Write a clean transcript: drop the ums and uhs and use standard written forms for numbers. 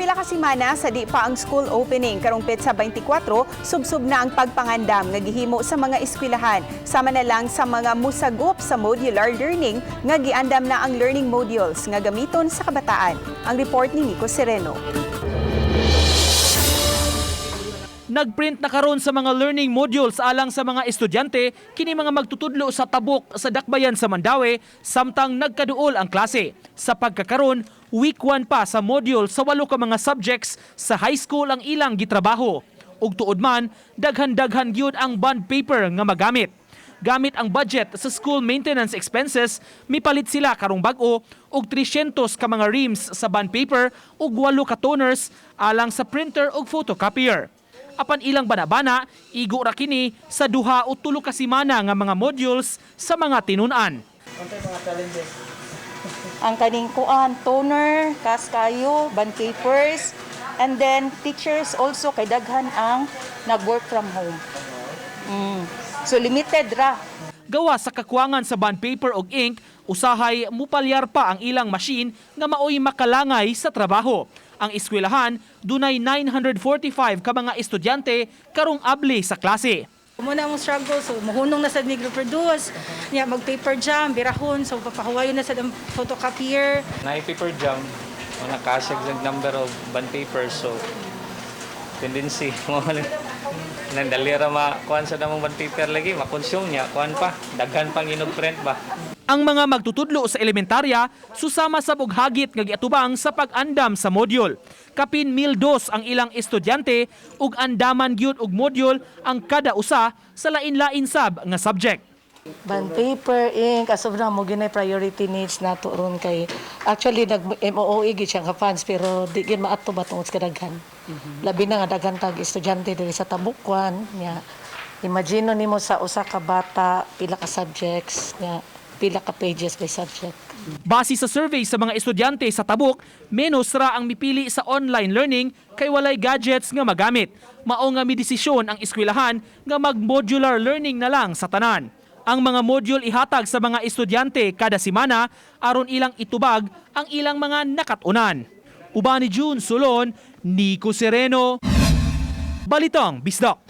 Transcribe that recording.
Pila ka semana sa di pa ang school opening karong petsa 24, subsob na ang pagpangandam nga gihimo sa mga eskwelahan. Sama na lang sa mga musagop sa modular learning nga giandam na ang learning modules nga gamiton sa kabataan. Ang report ni Nico Sereno. Nagprint na karon sa mga learning modules alang sa mga estudyante kini mga magtutudlo sa Tabuk sa Dakbayan sa Mandaue samtang nagkaduol ang klase. Sa pagkakaron, week 1 pa sa module sa walo ka mga subjects sa high school ang ilang gitrabaho. Ug tuod man, daghan-daghan gyud ang bond paper nga magamit. Gamit ang budget sa school maintenance expenses, mipalit sila karong bag-o og 300 ka mga reams sa bond paper ug 8 ka toners alang sa printer ug photocopier. Apan ilang banabana, igo ra kini sa 2 o 3 ka semana nga mga modules sa mga tinun-an. Ang kaning kuan, toner, kaskayo, bond papers, and then teachers also kay daghan ang nag-work from home. So limited ra. Gawa sa kakuwangan sa bond paper og ink, usahay mupalyar pa ang ilang machine nga maoy makalangay sa trabaho. Ang eskwelahan dunay 945 ka mga estudyante karong abli sa klase. Mao na among struggle, so mahunong na sad mig reproduce, niya mag paper jam, birahon, so papahuwayon na sad ang photocopier. Na paper jam, wala kasag number of bond papers, so tendency mo nang dali ra ma kuan sa namong bond paper lagi ma-consume niya kuan pa daghan pang inog print ba. Ang mga magtutudlo sa elementarya susama sa bughagit nga giatubang sa pag-andam sa module. Kapin 1,002 ang ilang estudyante ug andaman gyud og module ang kada usa sa lain-lain sab nga subject. Bond paper, ink, as of now, mao gyud priority needs nato ron kay actually nag MOOE gid siya nga funds pero di gid maato ba tungod sa kadaghan. Labi na nga daghan tag estudyante diri sa Tabuk 1 nya. Imagine nimo sa usa ka bata pila ka subjects nya, pila ka pages by subject. Base sa survey sa mga estudyante sa Tabuk, menos ra ang mipili sa online learning kay walay gadgets nga magamit. Mao nga midesisyon ang eskwelahan nga mag-modular learning na lang sa tanan. Ang mga module ihatag sa mga estudyante kada semana aron ilang itubag ang ilang mga nakatunan. Uban ni June Solon, Nico Sereno, Balitang Bisdak.